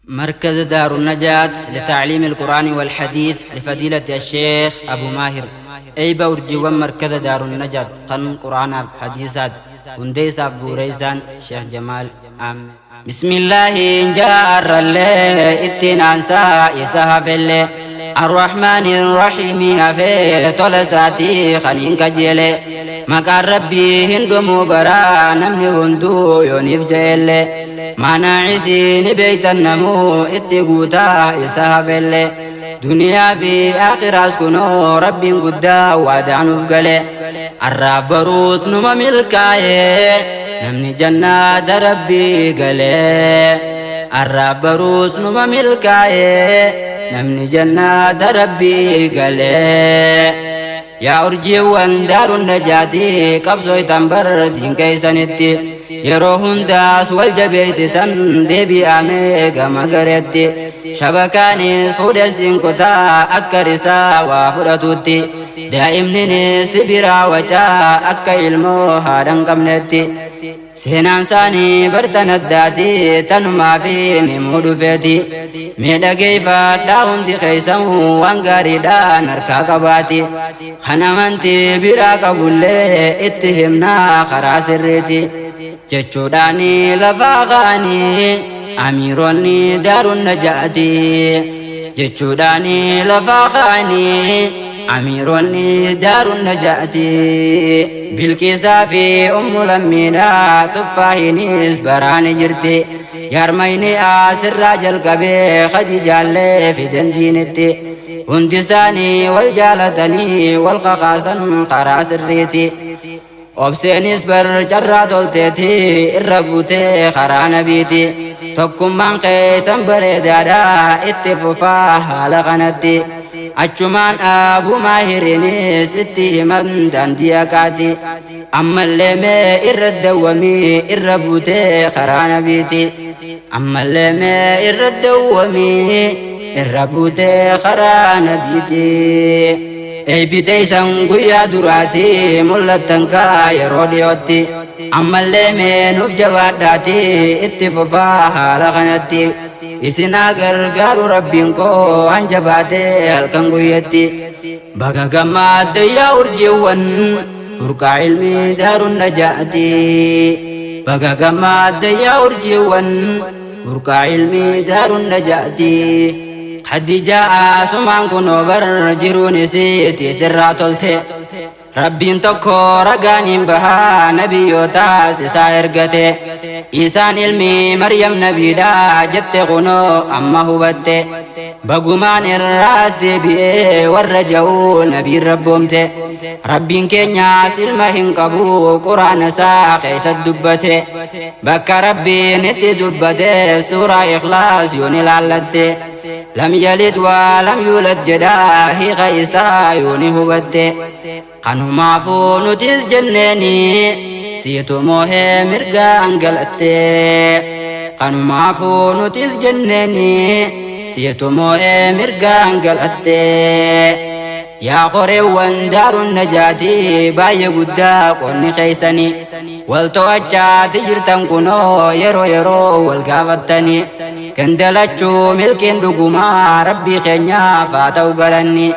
مركز دار النجاة لتعليم القرآن والحديث لفضيلة الشيخ أبو ماهر. Eeyba urjiiwwan markaza Daarun Najaat kan Qur'aanaaf Hadiisaat hundeessaaf bu'uureessaan Sheekh Jamaal Aammee. Bismillaahi jaarrallee ittiin aansaa isa hafellee Arrahmaani Rahiimi hafee tola isaatii kan hin kajeele maqaan Rabbii hin dhumuu baraa namni hunduu yooniif je'ellee maanaa isii ni beeytan namuu itti guutaa isa hafellee duniyaa fi aakhiraas kunoo Rabbiin guddaa waadaa nuuf gale arraaf baruus numa milkaa'e namni jannaata Rabbii gale arraaf baruus numa milkaa'e namni jannaata Rabbii gale. Yaa urjiiwwan Daaruun Najaatii qabsooytan bar diin keeysanitti yeroo hundaas wal jabeeysitan deebi'amee gama gareetti shabakaanis fuudhessiin kutaa akka risaa waa fudhatutti daa'imninis si biraa wacaa akka ilmoo haadha hin qabnetti seenaan isaanii bartan addaati tanumaa fi nimuu dhufeeti mee dhageeffadhaa hundi keeysan waan gaariidhaan harkaa qabaati kan amantii biraa qabullee itti himnaa karaa sirriiti jechuudhaan lafaa ka'anii amiironni Daaruun Najaati jechuudhaan lafaa ka'anii amiironni Daaruun Najaati. Bilqiisaa fi Ummu Lammiidhaa tuffaahinis baraani jirti yaarmayni asirraa jalqabee Khadijaallee fidan diinitti hundi isaanii wal jaalatanii wal kakaasan karaa sirriiti. Obseenis bar carraa tolteeti irra buutee karaa nabiiti tokkummaan keessan bareedaadha itti fufaa haala kanatti achumaan Abuu Maahiriinis itti himan daandii haqaati ammallee mee irra dawwamii irra buutee karaa nabiiti ammallee mee irra dawwamii irra buutee karaa nabiiti. Eebbiteessan guyyaa duraati mul'attan kaa yeroo dhiyootti ammallee mee nuuf jabaadhaati itti fufaa haala kanatti isinaa gargaaru Rabbiin koo waan jabaatee halkan guyyatti baga gammaadde yaa urjiiwwan burqaa ilmii Daaruun Najaati baga gammaadde yaa urjiiwwan burqaa ilmii Daaruun Najaati. Khadijaa asumaan kunoo bar jiruun isiiti sirraa tolte Rabbiin tokko ragaan hin bahaa nabiyyootaas isaa ergate isaan ilmi Maryam nabiidha jette kunoo amma hubatte bagumaan irraas deebi'ee warra ja'uu nabiin rabboomte Rabbiin keenyaas ilma hin qabu quraana isaa keessatti dubbate bakka Rabbiin itti dubbate suuraa Ikhlaas yoon ilaallatte lam yalid waa lam yuulad jedha hiika isaa yooni hubatte kanumaafuu nutis jenneeni siitu moohee mirgaan galatte kanumaafuu nutis jenneeni siitu moohee mirgaan galatte. Yaa qoreewwan Daaruun Najaatii baay'ee guddaa qonni keeysanii wal to'achaati jirtan kunoo yeroo yeroo wal gaafattanii gandalachuu milkiin dhugumaa Rabbii keenyaaf haa ta'u galanni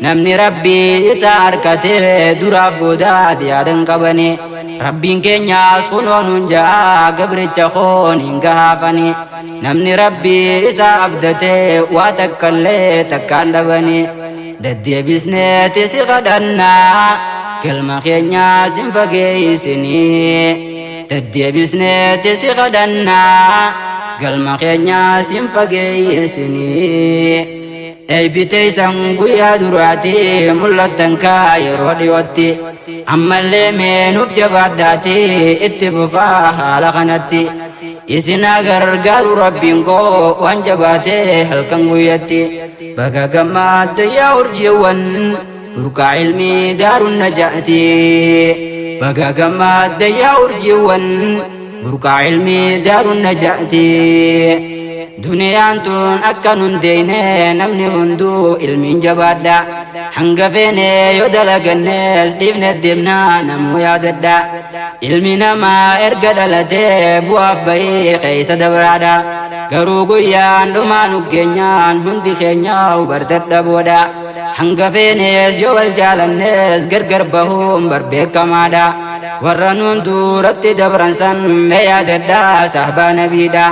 namni Rabbii isa harkatee duraaf boodaati yaadan qabanii Rabbiin keenyaas kunoo nuun ja'a gabricha koon hin gahaafanii namni Rabbii isa abdatee waa takkallee takkaan dhabanii deddeebisneeti si kadhannaa galma keenyaas hin fageeysinii deddeebisneeti si kadhannaa galma keenyaas hin fageeysinii. Eebbiteessan guyyaa duraati mul'attan kaa yeroo dhiyootti ammallee mee nuuf jabaadhaati itti fufaa haala kanatti isinaa gargaaru Rabbiin koo waan jabaatee halkan guyyatti baga gammaadde yaa urjiiwwan burqaa ilmii Daaruun Najaati baga gammaadde yaa urjiiwwan burqaa ilmii Daaruun Najaati. Duniyaan tun akka nun deeyne namni hunduu ilmiin jabaadha hanga feene yoo dalagannees dhiifne deemnaa namuu yaadadha ilmi namaa erga dhalatee bu'aaf bahii keessa dabraadha. Garuu guyyaan dhumaa nu geenyaan hundi keenyaa bar dadhaboodha. Hanga feenees yoo wal jaalannees gargar bahuun bar beekamaadha. Warra nuun duratti dabran san mee yaadadhaa sahbaa nabiidha.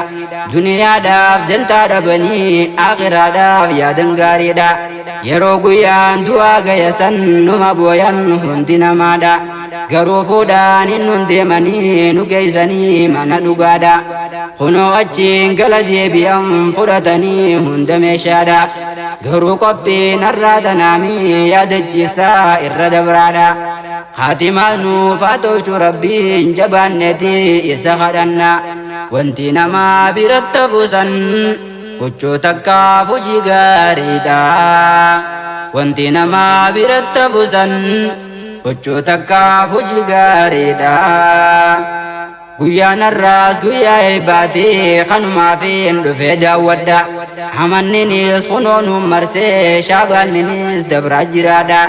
Duniyaadhaaf dantaa dhabanii akhiraadhaaf yaadan gaariidha. Yeroo guyyaan du'aa gaya san numa booyan hundi namaadha. Garuu fuudhaan hin deemanii nu geessanii mana dhugaadha. Kunoo achiin gala deebi'an fudhatanii hunda meeshaadha. Garuu qophiin har'aa tanaamii yaadachiisaa irra dabraadha. Haatimaa nuuf haa tolchu Rabbiin jabaanneeti isa kadhanna. Wanti namaa biratti hafuusan huccuu takkaaf hojii gaariidha. Wanti namaa biratti hafuusan huccuu takkaaf hojii gaariidha. Guyyaan har'aas guyyaa eebbaati kanumaafin dhufee daawwadha. Hamanninis kunoo nu marsee shaabaanninis dabraa jiraadha.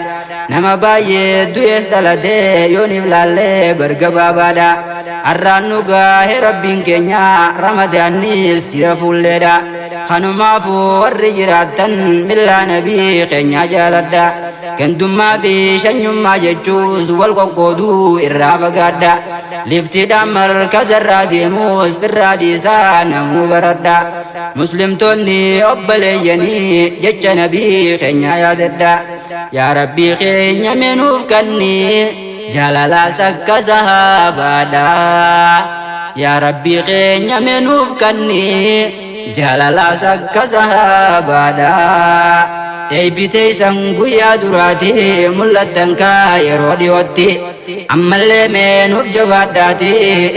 Nama baay'ee du'ees dhalatee yooniif laallee barga baabaadha. Har'aan nu gaahee Rabbiin keenya Ramadaannis jira fuulleedha. Kanumaafuu warri jiraattan millaa nabii keenyaa jaaladha. Gandummaa fi shanyummaa jechuus wal qoqqooduu irraa fagaadha. Liftiidhaan markazarraa deemuus firraa dhiisaa namuu baradha. Muslimtoonni obboleeyyanii jecha nabii keenyaa yaadadha. Yaa Rabbii keenya meenuuf kanni jaalalaas akka sahaabaadha. Yaa Rabbii keenya meenuuf kanni jaalalaas akka sahaabaadha. Eebbiteessan guyyaa duraati mul'attan kaa yeroo dhiyootti. Ammallee meenuuf jabaadhaati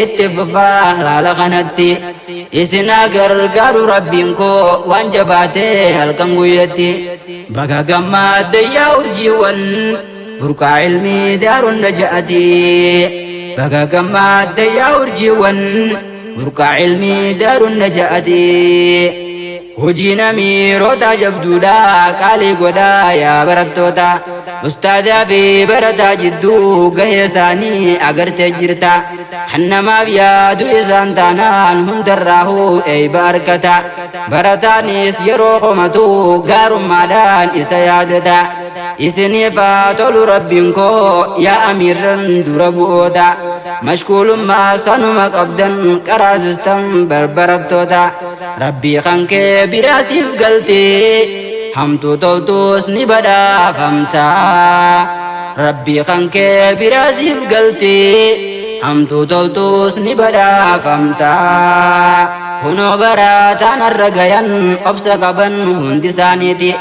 itti fufaa haala kanatti. Isin gargaaru Rabbiin koo waan jabaatee halkan guyyatti. Baga gammadde yaa urjiiwwan burqaa ilmii daaruun naja'ati. Baga gammadde yaa urjiiwwan burqaa ilmii daaruun naja'ati. Hojii amiirota jabduudha qaalii godhaa yaa barattoota. Ustaadaa fi barataa jidduu gahee isaanii agartee jirta. Kan namaaf yaadu isaan taanaan hundarraahuu eeyba argata. Barataanis yeroo komatu gaarummaadhaan isa yaadata. Isiniif haa tolu Rabbiin koo yaa amiirran dura bu'oota. Mashkuulummaas kanuma qabdan qaraasistan barbarattoota. Rabbii kan kee biraa siif galtee hamtuu toltuus ni badhaafamta. Rabbii kan kee biraa siif galtee hamtuu toltuus ni badhaafamta. Kunoo barataan har'a gayan obsa qaban hundi isaaniiti.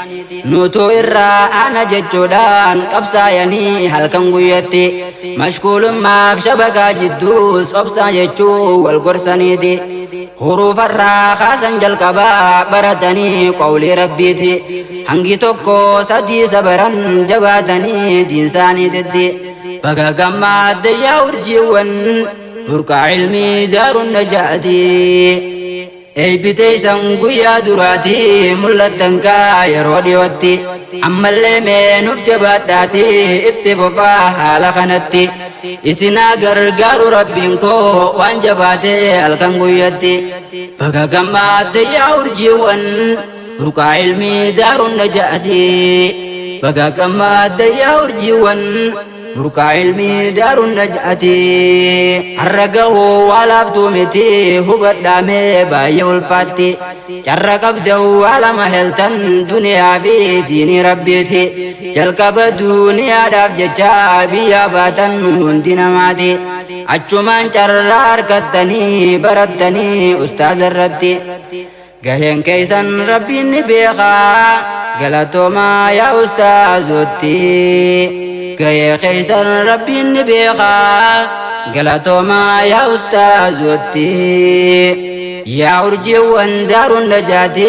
Nutuu irraa ana jechuudhaan qabsaayanii halkan guyyatti. Mashkuulummaaf shabakaa jidduus obsaa jechuu wal gorsaniiti. Huruufarraa kaasan jalqabaa baratanii qawlii Rabbiiti. Hangi tokko sadii sabaran jabaatanii diinsaaniititti. Baga gammadde yaa urjiiwwan burqaa ilmii daaruun najaati. Eebbiteessan guyyaa duraati mul'attan kaa yeroo dhiyootti. Ammallee meenuuf jabaadhaati itti fufaa haala kanatti. Isinaa gargaaru Rabbiin koo waan jabaatee halkan guyyatti. Baga gammadde yaa urjiiwwan burqaa ilmii daaruun najaati. Baga gammadde yaa urjiiwwan burqaa ilmii daaruun najaati. Har'a gahuu waa laaftuu miti hubadhaamee baay'ee ulfaatti. Carra qabda'u waa lama heltan duniyaa fi diinii Rabbiiti. Jalqaba duniyaadhaaf jecha biyyaa baatan hundi namaati. Achumaan carraa harkattanii barattanii ustaaza irratti. Gaheen keessan Rabbiin ni beekaa galatoomaa yaa ustaazotti. Gahee keessan Rabbiin ni beekaa galatoomaa yaa ustaazotti. Yaa urjiiwwan daaruun najaati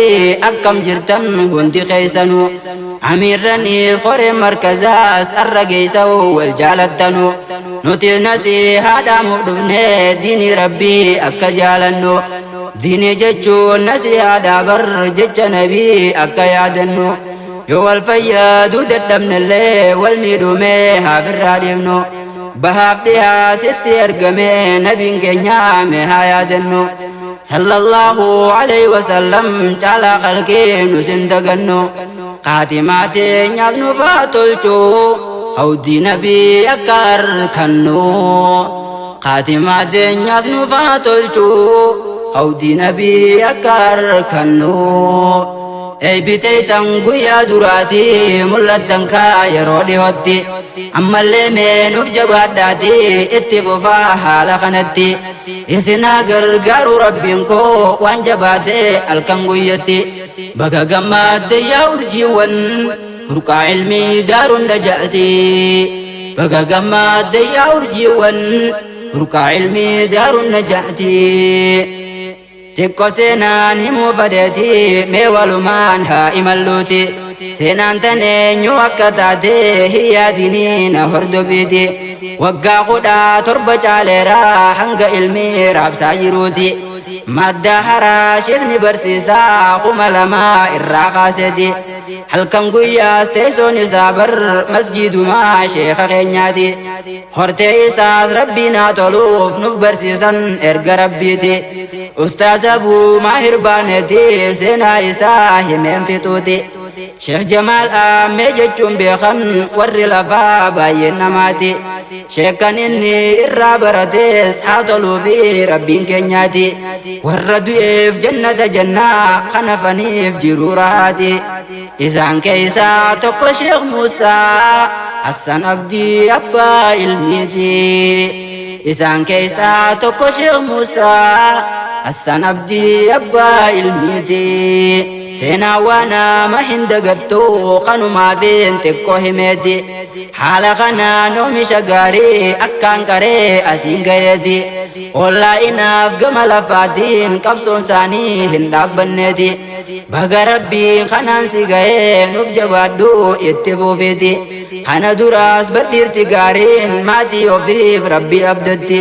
akkam jirtan hundi keessanuu. Amiirranii qoree markazaas har'a geessa'u wal jaalattanu. Nuti nasihaadhaamuuf dhufnee diinii Rabbii akka jaalannu. Diinii jechuun nasihaadhaa bar jecha nabii akka yaadannu. Yoo wal fayyaduu dadhabnellee wal miidhumee haafirraa dhiifnu. Bahaaf dhihaa sitti ergamee nabiin keenyaa mee haa yaadannu. Sallallahu alayhi wasallam caalaa qalqii nu sin dagannu. Qaatimaa teenyaas nufaa tolchu hawdii nabii akka harkannu. Qaatimaa teenyaas nufaa tolchu hawdii nabii akka harkannu. Eebbiteessan guyyaa duraati mul'attan kaa yeroo dhihootti. Ammallee mee nuuf jabaadhaati itti fufaa haala kanatti. Isin haa gargaaru rabbiin koo waan jabaate halkan guyyatti. Baga gammadde yaa urjiiwwan burqaa ilmii daaruun dajaati. Baga gammadde yaa urjiiwwan burqaa ilmii daaruun dajaati. Xiqqoo seenaan himuu fadheeti mee walumaan haa imalluuti. Seenaan tan eenyu akka taate hin yaadinii na hordofiiti. Waggaa 17 caaleera hanga ilmi raabsaa jiruuti. Madda haraa sheekni barsiisaa 2000 irraa kaaseeti. Halkan guyyaas teessoon isaa bar masjiidumaa sheeka keenyaati. Hortee isaas rabbiin haa toluuf nuuf barsiisan erga rabbiiti. Ustaaz Abuu Maahir Baaneeti seenaa isaa himeen fixuuti. Sheekh Jamaal Aammee jechuun beekan warri lafaa baay'een namaati. Sheekan inni irraa baratees haa toluufi rabbiin keenyaati. Warra du'eef jannata jannaa kanafaniif jiruu rahaati. Isaan keessaa tokko Sheekh Muusaa Hassan Abdii abbaa ilmiiti. Isaan keessaa tokko Sheekh Muusaa Hassan Abdii abbaa ilmiiti. Seenaa waan nama hin dagattu kanumaaf hin xiqqoo himeeti. Haala kanaan oomisha gaarii akkaan qaree asiin gaheeti. Ollaa'inaaf gama lafaatiin qabsoon isaanii hin dhaabbanneeti. Baga rabbiin kanaan si gahee nuuf jabaadhu itti fufiiti. Kana duraas bardhiirti gaariin maatii ofiif rabbii abdatti.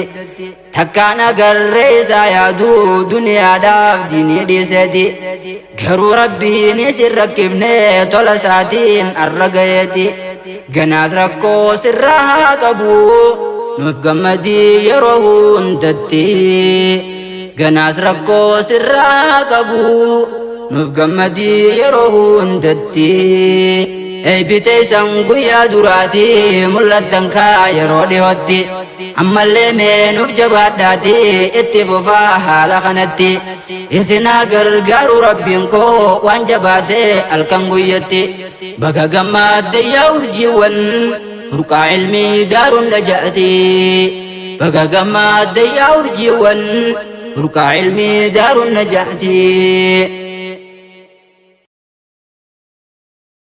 Takkaan agarree isaa yaadu duniyaadhaaf diinii dhiiseeti. Garuu rabbiin isin rakkifne tola isaatiin arra gaheeti. Ganaas rakkoo sirraa haa qabu nuuf gammadii yeroo hundatti. Ganaas rakkoo sirraa haa qabu nuuf gammadii yeroo hundatti. Eebbiteessan guyyaa duraati mul'attan kaa yeroo dhihootti. Ammallee mee nuuf jabaadhaati itti fufaa haala kanatti. Isin haa gargaaru rabbiin koo waan jabaate halkan guyyatti. Baga gammadde yaa urjiiwwan burqaa ilmii daaruun dajaati. Baga gammadde yaa urjiiwwan burqaa ilmii daaruun dajaati.